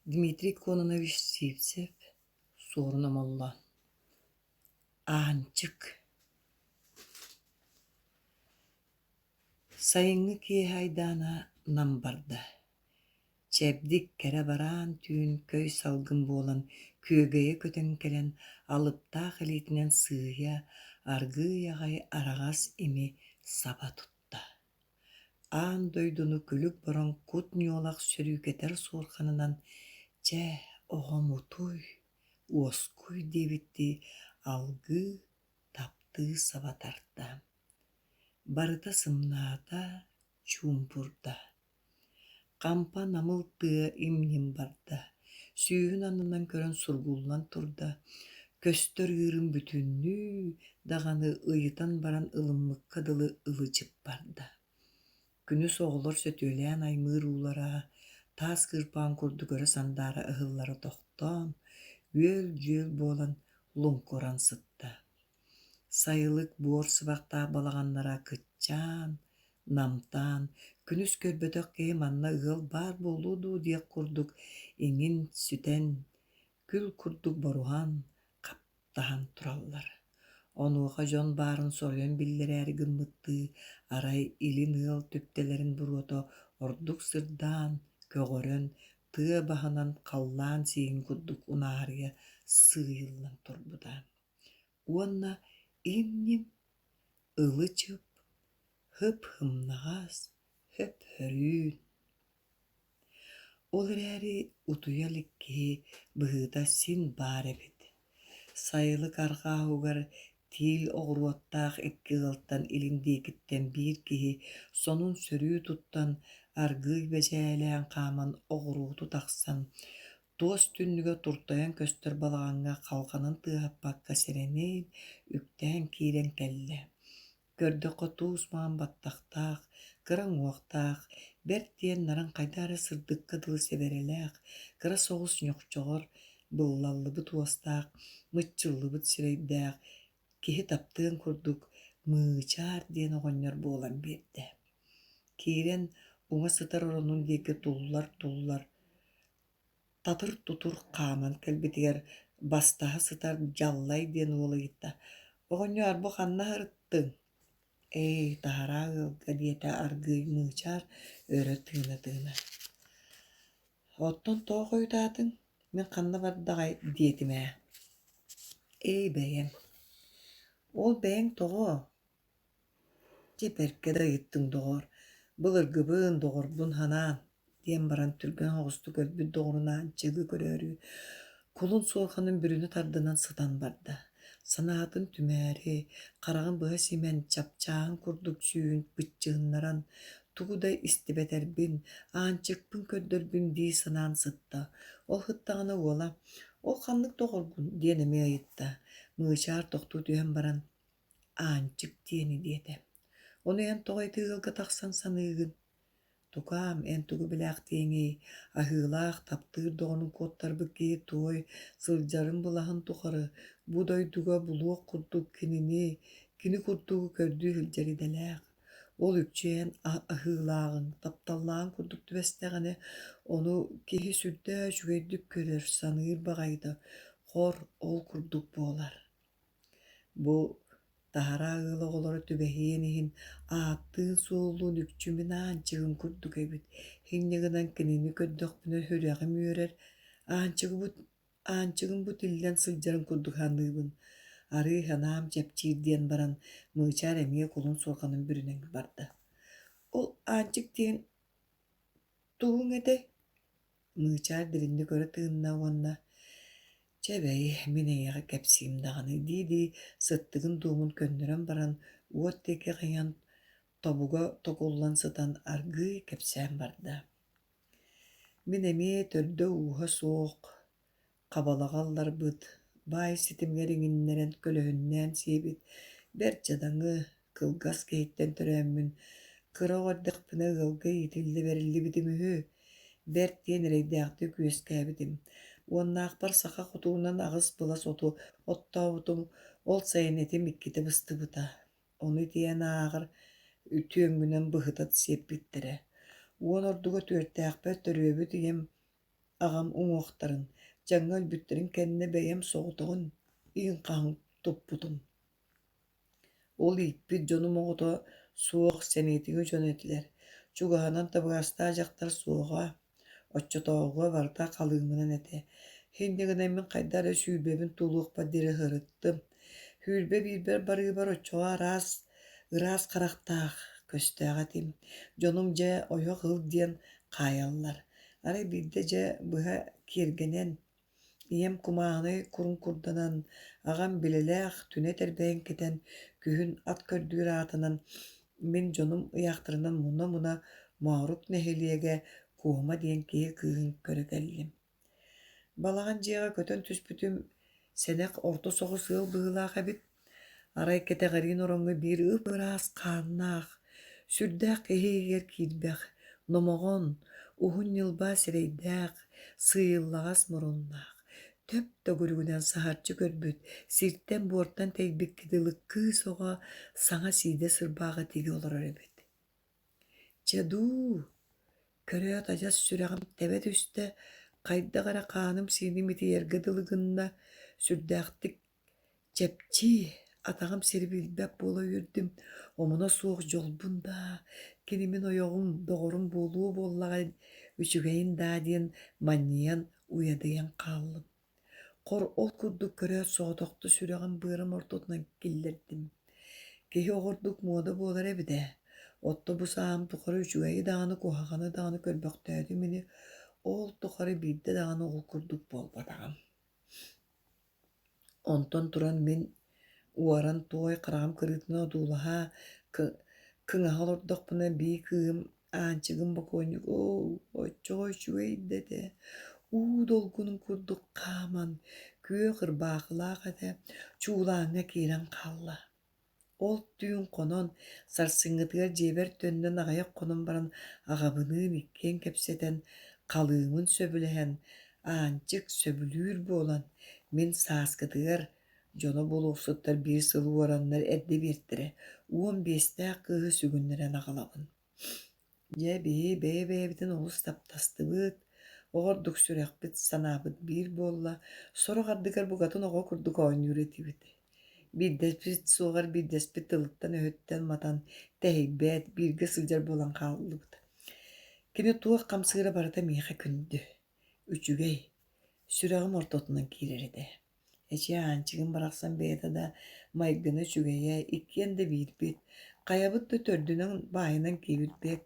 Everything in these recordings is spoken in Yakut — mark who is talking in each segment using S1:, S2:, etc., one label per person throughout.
S1: Дмитрий Кононович Сивцев, Суорун Омоллоон Аанчык Сайыҥҥы киэһэ айдаана нам барда, чэбдик кэрэ бараан түүн көй салгын буолан күөгэйэ көтөн кэлэн алыптаах илиитинэн сыыйа аргыый аҕай араҕас ими саба тутта. Аан дойдуну күлүк бороҥ кут ньуолах сөрүүкэтэр суорҕанынан «Чэ, оҕом утуй, уоскуй» диэбиттии алгыы, таптыы саба тарта. Барыта сымнаата, чуумпурда. Хампа намыл тыа им-ньим барда, сүүһүн аннынан көрөн сургуллан турда, көстөр ыырын бүтүннүү даҕаны ыйытан баран ылыммыкка дылы ылы-чып барда. Күнүс оҕолор сөтүөлээн аймыыр уулара, таас кыырпаҕын курдук өрө сандаара ыһыллара тохтоон, үөл-дьүөл буолан луҥкуран сытта. Сайылык буор сыбахтаах балаҕаннара кыччаан, намтаан, күнүс көрбөтөх киһи манна ыал баар буолуо дуу диэх курдук иҥин сүтэн, күл курдук боруһан, хаптаһан тураллар. Онуоха дьон баарын соруйан биллэрээри гыммыттыы, арай илин ыал түптэлэрин буруота ордук сырдаан, көҕөрөн, тыа баһынан халлаан сиигин курдук унаарыйа сыыйыллан турбута. Уонна им-ньим, ылы-чып, һып-һымнаҕас, һөп-һөрүүн. Ол эрээри утуйа илик киһи быһыыта син баар эбит. Сайылык арҕаа уһугар тиил оҕуруоттаах икки ыалтан илин диэкиттэн биир киһи сонун сөрүү туттан, аргыый бэдьээлээн хааман оҕуруоту тахсан, Туос түннүгэ туртайан көстөр балаҕаҥҥа халҕанын тыаһаппакка сэрэнэн, үктээн киирэн кэллэ. Көрдөххө туус маҥан баттахтаах, кыра уҥуохтаах, бэрт диэн нарын хайдах эрэ сырдыкка дылы сэбэрэлээх, кыра соҕус ньохчоҕор, быллаллыбыт уостаах, мыччыллыбыт сирэйдээх, киһи таптыан курдук Мыычаар диэн оҕонньор буолан биэрдэ. Киирэн уҥа сытар оронун диэки туллар-туллар, Татыр-тутур хааман кэлбитигэр бастаһа сытар Дьаллай диэн уол ыйытта: «Оҕонньоор, бу ханна сырыттыҥ?» «Ээй, таһараа ыалга» диэтэ аргыый Мыычаар өрө тыына-тыына. «Оттон тоҕо хойутаатыҥ? Мин ханна бардаҕай?» диэтим ээ. «Ээй, бэйэҥ». «Ол бэйэҥ тоҕо?» Дьэ бэркэ да ыйыттыҥ, доҕоор, былыргыбын, доҕорбун санаан, диэн баран түргэн соҕустук өлбүт доҕорунаан чыгы көрөөрү, кулун суорҕанын бүрүнэ тардынан сытан барда. Санаатын түмээри, хараҕын быһа симэн, чапчааһын курдук сүүһүн быччыһыннаран, тугу да истибэтэрбин, Аанчыкпын көрдөрбүн дии санаан сытта. Ол сыттаҕына уола: «Ол ханнык доҕоргун?» диэн эмиэ ыйытта. Мыычаар тохтуу түһэн баран: Аанчык диэни диэтэ. Ону эн тоҕо ити ыалга тахсан саныыгын? Тукаам, эн тугу билээхтиэҥий, аһыылаах, таптыыр доҕорун куоттарбыт киһи туой сылдьарын былаһын тухары бу дойдуга булуох курдук кинини, кини курдугу көрдүү сылдьар идэлээх. Ол үкчү эн аһыылааҕыҥ, тапталлааҕыҥ курдук түбэстэҕинэ, ону киһи сүрдээх үчүгэйдик көрөр, саныыр баҕайыта, хор, ол курдук буолар. Бу таһараа ыал оҕолоро түбэһиэн иһин ааттыын-суоллуун үкчү мин Аанчыгым курдук эбит, инньэ гынан кинини көрдөхпүнэ сүрэҕим үөрэр, Аанчыгыбыт Аанчыгым бу тиллэн сылдьарын курдук саныыбын, арыы санаам чэпчиир диэн баран Мыычаар эмиэ кулун суорҕанын бүрүнэн барда. Ол Аанчык диэн тугуҥ этэй? Мыычаар дириҥник өрө тыынна уонна «Чэ бэйи, мин эйиэхэ кэпсиим даҕаны» дии-дии сыттыгын дуомун көннөрөн баран уот диэки хайан тобуга токуллан сытан аргыый кэпсээн барда: «Мин эмиэ төрдө-ууһа суох, Хабалаҕа ылларбыт, баай ситимигэр иҥиннэрэн көлөһүннээн сиэбит бэрт дьадаҥы, кылгас киһиттэн төрөөммүн, кыра оҕо эрдэхпинэ ыалга иитиллэ бэриллибитим үһү, бэрт диэн эрэйдээхтик үөскээбитим. Уоннаахпар саха хотугунан аҕыс былас оту оттообутум, ол сайын этим иккитэ быстыбыта. Ону итийэн ааҕар үтүөҥҥүнэн быһыта сиэппиттэрэ. Уон ордуга түөртээхпэр төрүөбүт ийэм. Аҕам уҥуохтарын, дьаҥҥа өлбүттэрин кэннэ бэйэм соҕотоҕун иин-хаһын туппутум. Ол ииппит дьонум оҕото суох сэниэтиҥи дьон этилэр, чугаһынан табыгастаах дьахтар суоҕа, оччотооҕуга барыта халыымынан этэ. Инньэ гынан мин хайдах эрэ сүүрбэбин туолуохпар диэри сырыттым. 21-бэр барыыбар оччоҕо араас ыраас харахтаах, көстөөх этим. Дьонум дьэ ойох ыл диэн хаайаллар. Арай биирдэ дьэ быһа киэргэнэн, ийэм кумааҕынай курун курданан, аҕам билэлээх түнэ тэрбэйэн кэтэн, күһүн ат көрдүүр аатынан мин дьонум ыйаахтарынан муна-муна Моорук нэһилиэгэ Куома диэн киһи кыыһын көрө кэллим. Балаҕан дьиэҕэ көтөн түспүтүм сэнэх орто соҕус ыал быһыылаах эбит. Арай кэтэҕэриин ороҥҥо биир ып-ыраас хааннаах, сүрдээх киһи иһигэр киирбэх, номоҕон, уһун ньылбаа сирэйдээх, сыыйыллаҕас муруннаах, төп-төгүрүгүнэн саһарчы көрбүт, сиртэн-буортан тэйбиккэ дылы кыыс оҕо саҥа сиидэ сырбааҕы тигэ олорор эбит. Чэ дуу, көрөөт адьас сүрэҕим тэбэ түстэ, хайдах эрэ хааным-сииним итийэргэ дылы гынна, сүрдээхтик чэпчии, атаҕым сири билбэт буола үөрдүм, омуна суох дьолбун даа, кини мин ойоҕум, доҕорум буолуо буоллаҕа үчүгэйин даа диэн манньыйан, уйадыйан хааллым. Хор ол курдук көрөөт соҕотохто сүрэҕим-быарым ортотунан киллэрдим. Киһи оҕордук муода буолар эбит ээ, отто бу сааһым тухары үчүгэйи даҕаны, куһаҕаны даҕаны көрбөхтөөтүм ини, ол тухары биирдэ даҕаны ол курдук буолбатаҕым. Онтон туран мин уоран туой хараҕым кырыытынан одуулаһа, кыҥаһа олордохпуна бии кыыһым Аанчыгым бокуонньук оо, оччоҕо үчүгэй да этэ, уу долгунун курдук хааман, күөх ырбаахылаах этэ, чуулааҥҥа киирэн хаалла. Ол түүн хонон, сарсыҥҥытыгар дьиэбэр төннөн аҕыйах хонон баран аҕабыныын иккиэн кэпсэтэн, халыымын сөбүлэһэн, Аанчык сөбүлүүр буолан, мин сааскытыгар дьоно буолуохсуттар биир сыл уораннар эрдэ биэртэрэ, 15-тээх кыыһы сүгүннэрэн аҕалабын. Дьэ, биһи бэйэ-бэйэбитин олус таптастыбыт, оҕордук сүрэхпит, санаабыт биир буолла, сорох ардыгар букатын оҕо курдук оонньуур этибит. Биирдэспит суоҕар биирдэспит тылыттан-өһүттэн матан, тэһийбэт, бииргэ сылдьар буолан хааллыбыт. Кини туох хамсыыра барыта миэхэ күндү, үчүгэй, сүрэҕим ортотунан киирэр этэ. Эчи Аанчыгым барахсан бэйэтэ да майгына үчүгэйэ, иккиэн да биирбит, хайабыт да төрдүнэн баайынан киирбэт,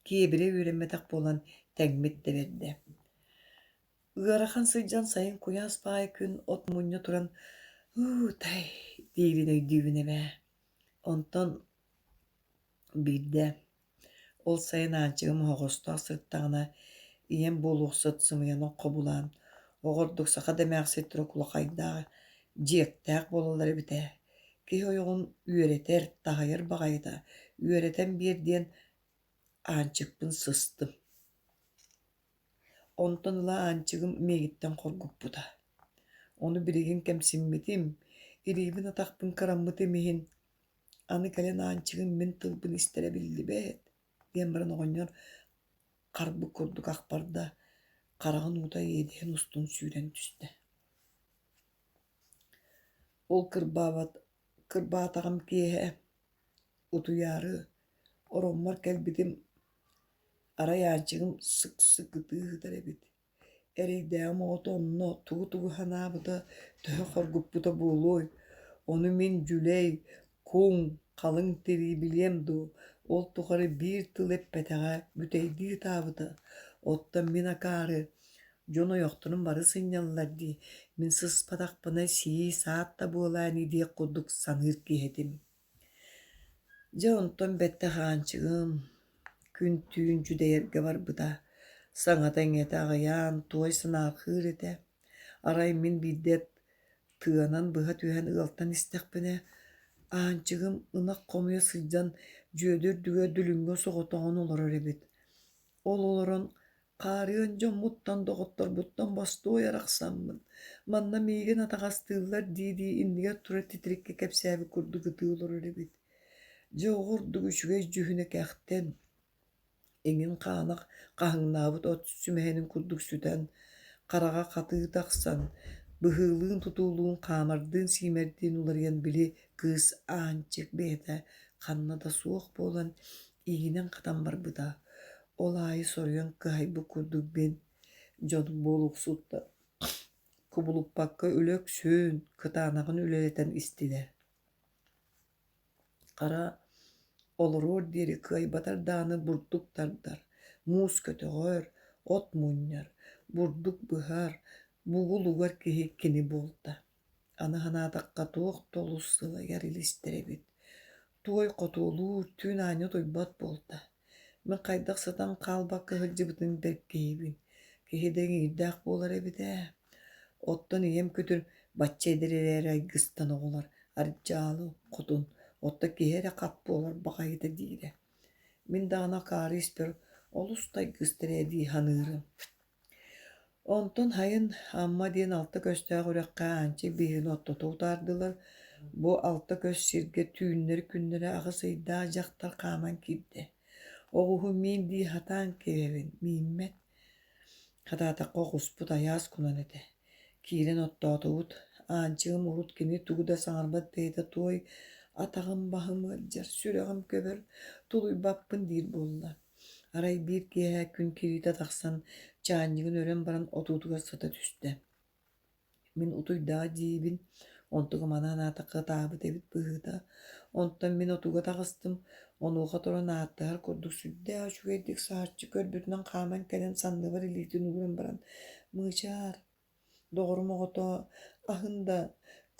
S1: киэбирэ үөрэммэтэх буолан тэҥмит да бэрдэ. Ыарахан сылдьан сайын куйаас баай күн от мунньа туран «ыы-тай» диирин өйдүүбүн эбээ. Онтон биирдэ Ол сайын Аанчыгым оһоҕостоох сырыттаҕына, ийэм буолуохсут сымыйанан хобулаан, оҕо ордук саха да эмээхситтэрэ кулахайдаах, дьиэктээх буолаллар эбит ээ, киһи ойоҕун үөрэтэр, таһыйар баҕайыта, үөрэтэн биэр диэн Аанчыкпын сыстым. Онтон ыла Аанчыгым миигиттэн хоргуппута. Ону билигин кэмсиммитим, илиибин-атахпын кыраммытым иһин Аны кэлэн Аанчыгым мин тылбын истэрэ биллибэт диэн баран оҕонньор харбыт курдук ах барда, хараҕын уута иэдэһин устун сүүрэн түстэ. Ол кырбаабат кырбаатаҕым киэһэ утуйаары ороммор кэлбитим арай Аанчыгым сык-сык ытыы сытар эбит. Эрэйдээҕим оҕото онно тугу-тугу санаабыта, төһө хоргуппута буолуой, ону мин дьүлэй, куҥ, халыҥ тирии билиэм дуо, ол тухары биир тыл эппэтэҕэ, бүтэйдии ытаабыта. Оттон мин акаары, дьон ойохторун бары сынньаллар дии, мин сыспатахпына сии саат да буолаа ини диэх курдук саныыр киһи этим. Дьэ онтон бэттэх Аанчыгым күн-түүн дьүдэйэргэ барбыта, саҥата-иҥэтэ аҕыйаан, туой санаарҕыыр этэ. Арай мин биирдэ тыанан быһа түһэн ыалтан истэхпинэ, Аанчыгым ынах хомуйа сылдьан дьүөдэ үрдүгэр дүлүҥҥэ соҕотоҕун олорор эбит. Ол олорон Хаарыан дьоммуттан, доҕотторбуттан бостуой арахсаммын, манна миигин атаҕастыыллар дии-дии иннигэр турар титириккэ кэпсээбит курдук ытыы олорор эбит. Дьэ оҕо ордук үчүгэй дьүһүнэ кэхтэн, иҥин хаана хаһыҥнаабыт от сүмэһинин курдук сүтэн, Хараҕа хатыы тахсан, быһыылыын-тутуулуун, хаамардыын-сиимэрдиин уларыйан били кыыс Аанчык бэйэтэ ханна да суох буолан, иинэн-хатан барбыта. Ол аайы соруйан кыһайбыт курдук мин дьонум буолуохсуттар кубулуппакка үлэ үксүн, кытаанаҕын үлэлэтэн истилэр. Хара олоруор диэри кыайбатар даҕаны бурдук тардар, муус көтөҕөр, от мунньар, бурдук быһар, бугул угар киһи кини буолта. Аны санаатахха туох да олус сылайар илистэр эбит. Туой хотуолуур, түүн аанньа утуйбат буолта. Мин хайдах сытан хаалбакка сылдьыбытын бэркиһиибин. Киһи да иҥиирдээх буолар эбит ээ. Оттон ийэм күтүр бачча эдэр эрээри айгыстан оҕолор ардьаалы хотун, оттон киһи эрэ хат буолар баҕайыта диирэ. Мин даҕаны акаары испэр олус да айгыстар ээ дии саныырым. Онтон сайын Амма диэн алта көстөөх үрэххэ Аанчык биһигини оттото утаардылар. Бу алта көс сиргэ түүннэри-күннэри аҕыс ыйдаах дьахтар хааман киирдэ. Оҕуһу миин дии сатаан киирэбин, мииммэт. Хатаатахха оҕуспут айаас кунан этэ. Киирэн оттоотубут. Аанчыгым урут кини тугу да саҥарбат бэйэтэ туой атаҕым баһым ыалдьар, сүрэҕим көбөр, тулуйбаппын диир буолла. Арай биир киэһэ күн киириитэ тахсан, чаанньыгын өрөн баран отуутугар сыта түстэ. Мин утуйдаҕа диибин, онтугум анаан аатахха ытаабыт эбит быһыыта. Онтон мин отууга таҕыстым, онуоха туран ааттаһар курдук сүрдээх үчүгэйдик саһарчы көрбүтүнэн хааман кэлэн санныбар илиитин ууран баран «Мыычаар, доҕорум оҕото, аһын да,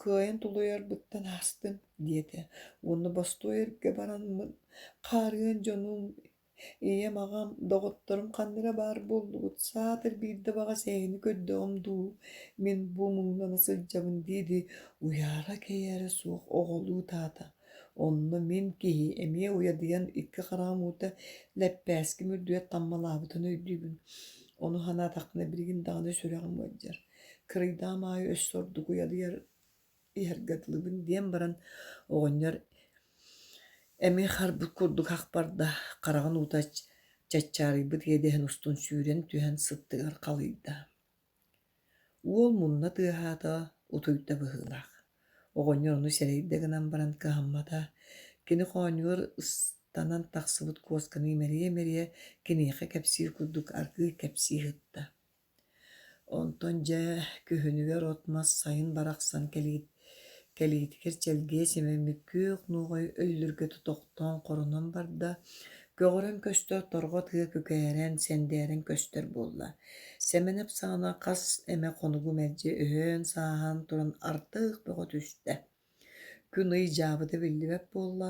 S1: кыайан тулуйарбыттан аастым» диэтэ уонна бостуой эргэ бараммын хаарыан дьонум Ийэм, аҕам, доҕотторум ханна эрэ баар буоллугут, саатар биирдэ баҕас эйэни көрдөҕүм дуу, мин бу муҥнана сылдьабын дии-дии уйаара-кэйээрэ суох оҕолуу ытаата. Онно мин киһи эмиэ уйадыйан икки хараҕым уута лэппээским үрдүгэр таммалаабытын өйдүүбүн. Ону санаатахпына билигин даҕаны сүрэҕим ыалдьар. Кырыйдаҕым аайы өссө ордук уйадыйар иһэргэ дылыбын диэн баран оҕонньор эмиэ харбыт курдук хахпарда, хараҕын уута чаччаарыйбыт иэдэһин устун сүүрэн түһэн сыттыгар халыйда. Уол мунна тыаһаата, утуйда быһыылаах. Оҕонньор ону сэрэйдэ гынан баран кыһаммата. Кини хоонньугар ыстанан тахсыбыт куосканы имэрийэ-имэрийэ киниэхэ кэпсиир курдук аргыый кэпсии сытта. Онтон дьэ күһүнүгэр от-мас сайын барахсан кэлиитигэр чэлгиэ симэммит күөх нуоҕай өллүргэтэ тохтоон хоронон барда, көҕөрөн көстөр торҕо тыа күкээрэн, сэндээрэн көстөр буолла. Сэмэнэп саҕана хас эмэ хонугу мэлдьи өһөөн-сааһаан туран ардах бөҕө түстэ. Күн-ый дьаабыта биллибэт буолла,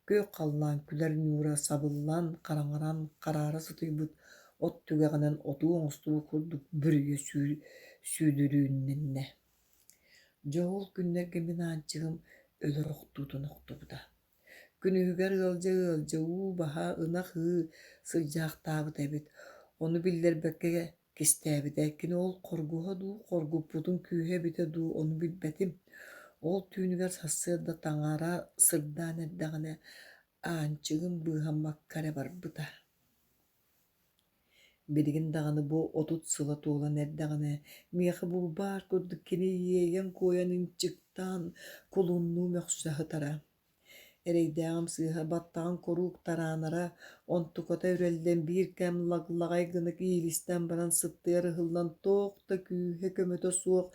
S1: күөх халлаан күлэр ньуура сабыллан, хараҥаран, хараара сытыйбыт от түгэҕинэн отуу оҥостубут курдук бүрүйэ сүүдүрүүннэннэ. Дьэ ол күннэргэ мин Аанчыгым өлөр охтуутун охтубута. Күнүһүгэр ыалдьа-ыалдьа уу баһа, ынах ыы сылдьаахтаабыт эбит, ону биллэрбэккэ кистээбитэ. Кини ол хоргуһа дуу, хоргуппутун күүһэ эбитэ дуу, ону билбэтим. Ол түүнүгэр сарсыарда таҥара сырдаан эрдэҕинэ, Аанчыгым быыһаммакка эрэ барбыта. Билигин даҕаны бу 30 сыла туолан эрдэҕинэ, миэхэ бу баар курдук кини иэйэн-куойан ынчыктаан, кулуннуу мөхсө сытара. Эрэйдээҕим сыыһа баттаҕын куруук тараанара, онтуката үрэллэн биир кэм лаглаҕай гына иилистэн баран сыттыгар ыһыллан туох да күүһэ-көмөтө суох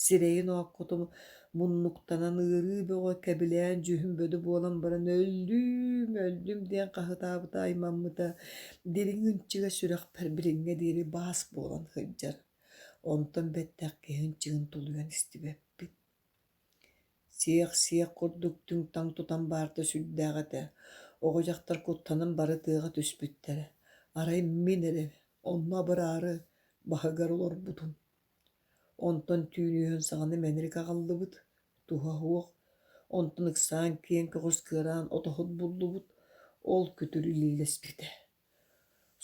S1: сирэйин ооккотун муннуктанан ыарыы бөҕө кэбилээн дьүһүн бөдө буолан баран өллүүм, өллүм диэн хаһытаабыта аймаммыта дириҥ ынчыга сүрэхпэр билиҥҥэ диэри баас буолан сылдьар. Онтон бэттэх киһи ынчыгын тулуйан истибэппин. Сиэх-сиэх курдук түҥ-таҥ тутан баарта сүрдээх этэ, оҕо-дьахтар куттанан бары тыаҕа түспүттэрэ, арай мин эрэ онно абыраары баһыгар олорбутум. Онтон түүн үөһүн саҕана мэнэрик аҕаллыбыт, туһа суох, онтон ыксаан киэҥ көҕүс кыараан отоһут буллубут, ол күтүр илиилэспитэ.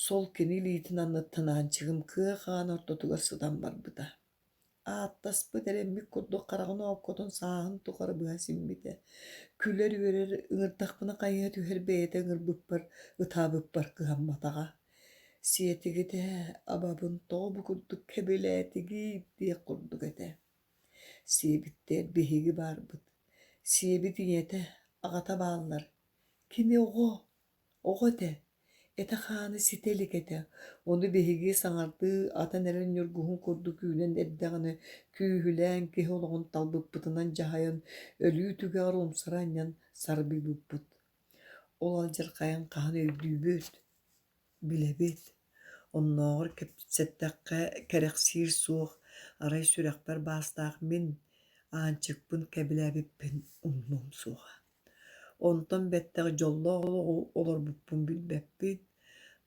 S1: Сол кини илиитин анныттан Аанчыгым кыа хаан ортотугар сытан барбыта. Ааттаспыт эрэммит курдук хараҕын ооккотун сааһын тухары быһа симмитэ. Күлэр-үөрэр, ыҥырдахпына хайыһа түһэр бэйэтэ ыҥырбыппар, ытаабыппар кыһамматаҕа. Сиэтигит ээ, абабын тоҕо бу курдук кэбилээтигит диэх курдук этэ. Сиэбиттэр биһиги баарбыт, сиэбит ийэтэ, аҕата бааллар. Кини оҕо, оҕо этэ, этэ-хаана ситэ илик этэ, ону биһиги саҥардыы атын эрэ ньургуһун курдук үүнэн эрдэҕинэ күүһүлээн киһи олоҕун талбыппытынан дьаһайан, өлүү түгэҕэр умсара анньан сарбыйбыппыт. Ол алдьархайын хаһан өйдүүбүт, билэбит. Оннооҕор кэпсэттэххэ кэрэхсиир суох, арай сүрэхпэр баастаах мин Аанчыкпын кэбилээбиппин умнуом суоҕа. Онтон бэттэх дьоллоох олоҕу олорбуппун билбэппин,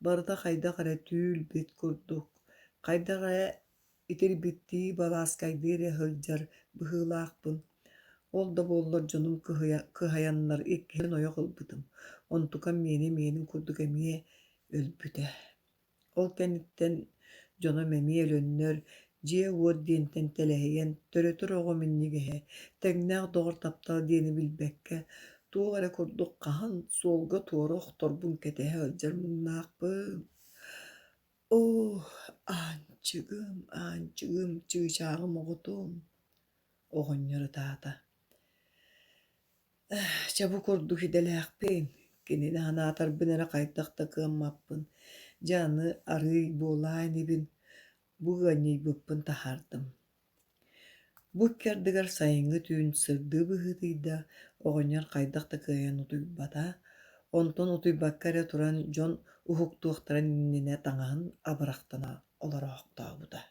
S1: барыта хайдах эрэ түүл-бит курдук, хайдах эрэ итирбиттии балааскайдыы эрэ сылдьар быһыылаахпын. Ол да буоллар дьонум кыһайаннар иккиһин ойох ылбытым, онтукам миэнэ миэнин курдук эмиэ өлбүтэ. Ол кэнниттэн дьонум эмиэ өлөннөр, дьиэ-уот диэнтэн тэлэһийэн, төрөтөр оҕо минньигэһэ, тэҥнээх доҕор таптал диэни билбэккэ, туох эрэ курдук хаһан суолга туора охторбун кэтэһэ сылдьар муҥнаахпын. Оо, Аанчыгым, Аанчыгым, чыычааҕым оҕотуом, оҕонньор ытаата. Чэ бу курдук идэлээхпин, кинини санаатарбын эрэ хайдах да кыаммаппын, дьэ аны арыый буолаа инибин, бу ыанньыйбыппын таһаардым. Бу икки ардыгар сайыҥҥы түүн сырдыы быһыытыйда, оҕонньор хайдах да кыайан утуйбата, онтон утуйбакка эрэ туран дьон уһуктуохтарын иннинэ таҥаһын абырахтана олороохтообута.